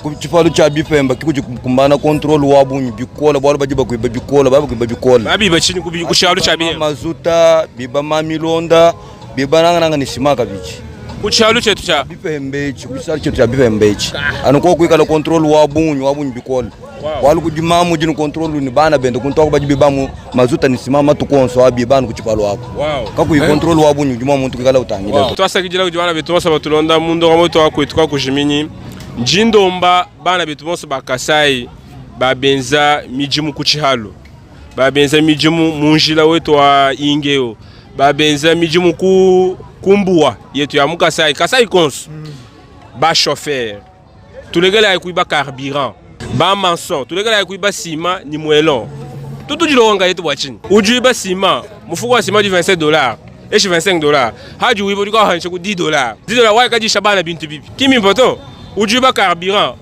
Ku tshipalu tshia bipemba ke kudi kukumbana controle wa bungi bikole, bualu badi bakuiba bikole, badi bakuiba bikole. Babiba tshinyi ku ku tshialu tshia bihemba? Mazuta, biba ma milonda, biba nangananga ne ciment kabidi. Ku tshialu tshietu tshia bipemba etshi, ku tshialu tshietu tshia bipemba etshi. Anu koku kuikala controle wa bungi, wa bungi bikole. Bualu kudi mamu udi ne controle ne bana bende kuntu aku badi bibamu mazuta ne ciment matuku onso a biba anu ku tshipalu aku. Kakuyi controle wa bungi udi mua muntu kuikala utangila to. Tuasakidila kudi bana betu bonso batulonda mu ndongamu wetu wa Kuetu Kakujiminyi. Ndi ndomba bana betu bonso ba Kasai ba benza midimu ku tshihalu, ba benza midimu mu njila wetu wa Ingeo, ba benza midimu ku, ku mbuwa yetu ya mu Kasai, Kasai konso, ba chauffeur tulekelayi kuiba carburant, ba maçon tulekelayi kuiba ciment ni moellon. Tutu dilonga nkayetu bua tshinyi? Udi uiba ciment, mufuku wa ciment udi 27 dollars eshi 25 dollars hadi uiba udi kahanisha ku 10 dollars 10 dollars wayi kadisha bana bintu bibi ki mimpe to. Udi uiba carburant.